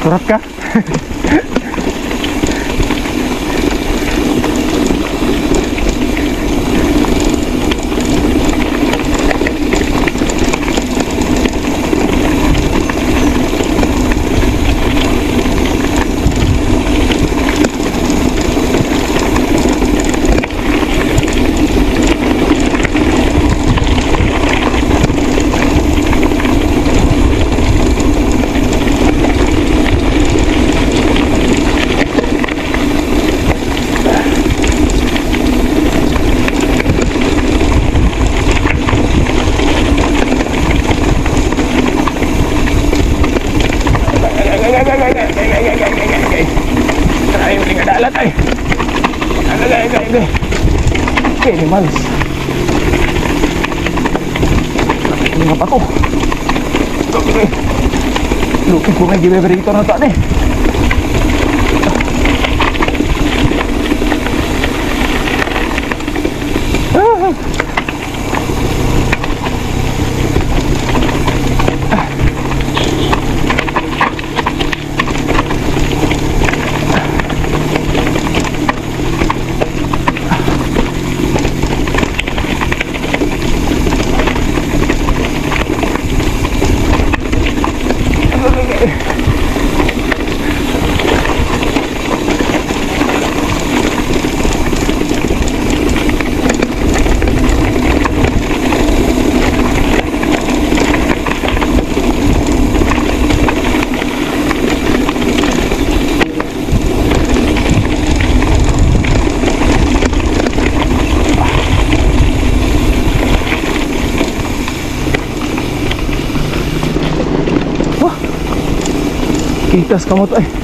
Kurap ka? Ay, ay, ay, ay, ay, ay, ay, ay, ay, ay. Ay, nga dalat ay. Ay, ay, ay, ay. Animals. Mga bato. Okay. Looking ko may gibeberito na to eh. Ah. Kitas ka mo to eh.